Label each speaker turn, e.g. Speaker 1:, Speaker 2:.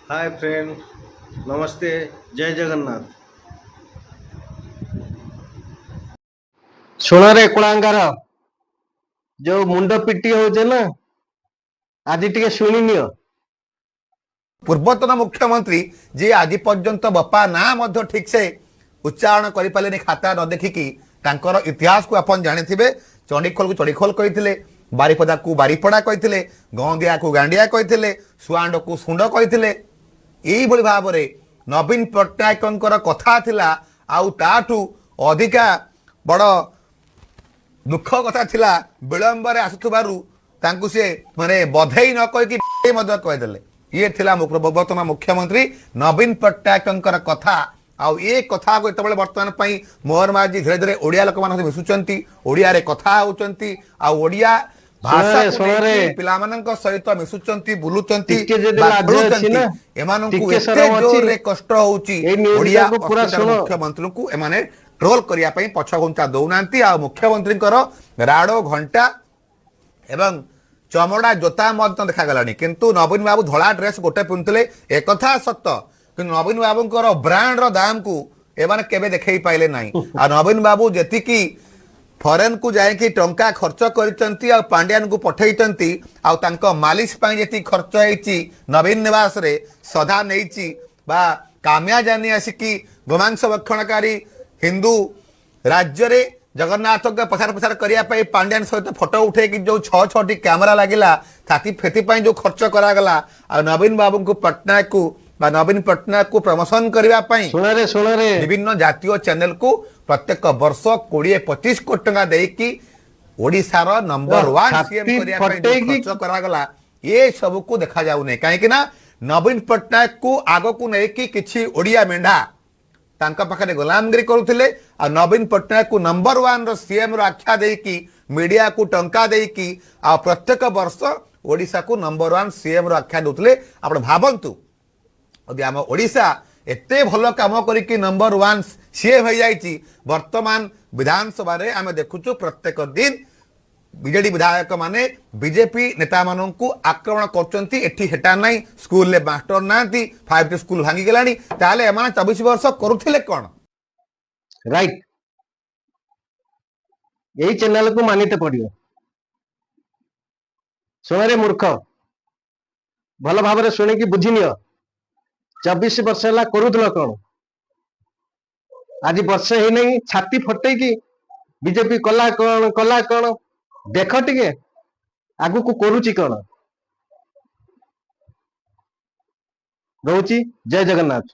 Speaker 1: ହାଏ friend, ନମସ୍ତେ, ଜୟ ଜଗନ୍ନାଥ। ଶୁଣରେ କୁଳାଙ୍ଗାର, ଯୋଉ ମୁଣ୍ଡ ପିଟି ହଉଛେ ନା, ଆଜି ଟିକେ ଶୁଣି ନିଅ।
Speaker 2: ପୂର୍ବତନ ମୁଖ୍ୟମନ୍ତ୍ରୀ ଯିଏ ଆଜି ପର୍ଯ୍ୟନ୍ତ ବାପା ନାଁ ମଧ୍ୟ ଠିକ ସେ ଉଚ୍ଚାରଣ କରିପାରିଲେନି ଖାତା ନ ଦେଖିକି, ତାଙ୍କର ଇତିହାସକୁ ଆପଣ ଜାଣିଥିବେ। ଚଣ୍ଡିଖୋଲକୁ ଚଣ୍ଡିଖୋଲ କହିଥିଲେ, ବାରିପଦାକୁ ବାରିପଡ଼ା କହିଥିଲେ, ଗଁଦିଆକୁ ଗାଣ୍ଡିଆ କହିଥିଲେ, ସୁଆଣ୍ଡକୁ ସୁଣ୍ଡ କହିଥିଲେ। ଏଇଭଳି ଭାବରେ ନବୀନ ପଟ୍ଟନାୟକଙ୍କର କଥା ଥିଲା। ଆଉ ତାଠୁ ଅଧିକା ବଡ଼ ଦୁଃଖ କଥା ଥିଲା, ବିଳମ୍ବରେ ଆସୁଥିବାରୁ ତାଙ୍କୁ ସେ ମାନେ ବଧେଇ ନ କହିକି ମଧ୍ୟ କହିଦେଲେ। ଇଏ ଥିଲା ପୂର୍ବତନ ମୁଖ୍ୟମନ୍ତ୍ରୀ ନବୀନ ପଟ୍ଟନାୟକଙ୍କର କଥା। ଆଉ ଏ କଥାକୁ ଯେତେବେଳେ ବର୍ତ୍ତମାନ ପାଇଁ ମୋହନ ମାଝୀ ଧୀରେ ଧୀରେ ଓଡ଼ିଆ ଲୋକମାନଙ୍କ ସହିତ ମିଶୁଛନ୍ତି, ଓଡ଼ିଆରେ କଥା ହଉଛନ୍ତି ଆଉ ଓଡ଼ିଆ ଭାଷାକୁ
Speaker 1: ଶୁଣରେ।
Speaker 2: ନେଇକି ପିଲାମାନଙ୍କ ସହିତ ମିଶୁଛନ୍ତି, ବୁଲୁଛନ୍ତି
Speaker 1: ଟିକେ ଯଦି
Speaker 2: ବା
Speaker 1: ଲାଜ ଅଛି
Speaker 2: ଖେଳୁଛନ୍ତି,
Speaker 1: ନା,
Speaker 2: ଏମାନଙ୍କୁ
Speaker 1: ଟିକେ
Speaker 2: ଏତେ
Speaker 1: ସରମ ଅଛି।
Speaker 2: ଜୋରରେ କଷ୍ଟ ହଉଛି।
Speaker 1: ଏଇ news
Speaker 2: Odia
Speaker 1: ଟାକୁ ପୁରା
Speaker 2: ଅସ୍ମିତାର
Speaker 1: ଶୁଣ।
Speaker 2: ମୁଖ୍ୟମନ୍ତ୍ରୀଙ୍କୁ ଏମାନେ ଟ୍ରୋଲ କରିବା ପାଇଁ ପଛଘୁଞ୍ଚା ଦଉନାହାନ୍ତି। ଆଉ ମୁଖ୍ୟମନ୍ତ୍ରୀଙ୍କର ରାଡୋ ଘଣ୍ଟା ଏବଂ ଚମଡ଼ା ଜୋତା ମଧ୍ୟ ଦେଖାଗଲାଣି। କିନ୍ତୁ ନବୀନ ବାବୁ ଧଳା ଡ୍ରେସ୍ ଗୋଟେ ପିନ୍ଧୁଥିଲେ, ଏକଥା ସତ। କିନ୍ତୁ ନବୀନ ବାବୁଙ୍କର ବ୍ରାଣ୍ଡର ଦାମକୁ ଏମାନେ କେବେ ଦେଖେଇ ପାଇଲେ ନାହିଁ। ଆଉ ନବୀନ ବାବୁ ଯେତିକି ଫରେନକୁ ଯାଇକି ଟଙ୍କା ଖର୍ଚ୍ଚ କରିଛନ୍ତି ଆଉ ପାଣ୍ଡିଆନକୁ ପଠେଇଛନ୍ତି, ଆଉ ତାଙ୍କ ମାଲିସ ପାଇଁ ଯେତିକି ଖର୍ଚ୍ଚ ହେଇଛି ନବୀନ ନିବାସରେ ସଦା ନେଇଛି ବା କାମିଆ ଜାନି ଆସିକି ଗୋମାଂସ ଭକ୍ଷଣକାରୀ ହିନ୍ଦୁ ରାଜ୍ୟରେ ଜଗନ୍ନାଥଙ୍କ ପ୍ରଚାର ପ୍ରସାର କରିବା ପାଇଁ ପାଣ୍ଡିଆନ ସହିତ ଫଟୋ ଉଠେଇକି ଯୋଉ ଛଅ ଛଅଟି କ୍ୟାମେରା ଲାଗିଲା, ସେଥିପାଇଁ ଯୋଉ ଖର୍ଚ୍ଚ କରାଗଲା, ଆଉ ନବୀନ ବାବୁଙ୍କୁ ପଟ୍ଟନାୟକକୁ ବା ନବୀନ ପଟ୍ଟନାୟକକୁ ପ୍ରମୋସନ କରିବା ପାଇଁ
Speaker 1: ଶୁଣରେ, ଶୁଣରେ।
Speaker 2: ବିଭିନ୍ନ ଜାତୀୟ ଚ୍ୟାନେଲକୁ ପ୍ରତ୍ୟେକ ବର୍ଷ 20-25 କୋଟି ଟଙ୍କା ଦେଇକି ଓଡ଼ିଶାର ନମ୍ବର ୱାନ୍ ସିଏମ୍
Speaker 1: ଛାତି
Speaker 2: କରିବା ପାଇଁ ଯୋଉ
Speaker 1: ଫଟେଇକି
Speaker 2: ଖର୍ଚ୍ଚ କରାଗଲା, ଏ ସବୁକୁ ଦେଖାଯାଉନି। କାହିଁକି ନା ନବୀନ ପଟ୍ଟନାୟକକୁ ଆଗକୁ ନେଇକି କିଛି ଓଡ଼ିଆ ମେଣ୍ଢା ତାଙ୍କ ପାଖରେ ଗୋଲାମଗିରି କରୁଥିଲେ। ଆଉ ନବୀନ ପଟ୍ଟନାୟକକୁ ନମ୍ବର ୱାନ୍ ର ସିଏମ୍ ର ଆଖ୍ୟା ଦେଇକି, ମିଡିଆକୁ ଟଙ୍କା ଦେଇକି, ଆଉ ପ୍ରତ୍ୟେକ ବର୍ଷ ଓଡ଼ିଶାକୁ ନମ୍ବର ୱାନ୍ ସିଏମ୍ ର ଆଖ୍ୟା ଦଉଥିଲେ। ଆପଣ ଭାବନ୍ତୁ, ଯଦି ଆମ ଓଡ଼ିଶା ଏତେ ଭଲ କାମ କରିକି ନମ୍ବର ୱାନ୍ ସିଏମ୍ ହେଇଯାଇଛି, ବର୍ତ୍ତମାନ ବିଧାନସଭାରେ ଆମେ ଦେଖୁଛୁ ପ୍ରତ୍ୟେକ ଦିନ ବିଜେଡି ବିଧାୟକ ମାନେ ବିଜେପି ନେତାମାନଙ୍କୁ ଆକ୍ରମଣ କରୁଛନ୍ତି। ଏଠି ହେଟା ନାହିଁ, ସ୍କୁଲରେ ମାଷ୍ଟର ନାହାନ୍ତି, 5ଟି ସ୍କୁଲ ଭାଙ୍ଗିଗଲାଣି। ତାହେଲେ ଏମାନେ 24 ବର୍ଷ କରୁଥିଲେ କ'ଣ?
Speaker 1: ରାଇଟ, ଏଇ ଚ୍ୟାନେଲକୁ ମାନିତେ ପଡିବ। ଶୁଣରେ ମୂର୍ଖ, ଭଲ ଭାବରେ ଶୁଣିକି ବୁଝି ନିଅ। 24 ବର୍ଷ ହେଲା କରୁଥିଲ କଣ? ଆଜି ବର୍ଷେ ହେଇନାହିଁ, ଛାତି ଫଟେଇକି ବିଜେପି କଲା କଣ, କଲା କଣ? ଦେଖ ଟିକେ ଆଗକୁ କରୁଛି କଣ। ରହୁଛି, ଜୟ ଜଗନ୍ନାଥ।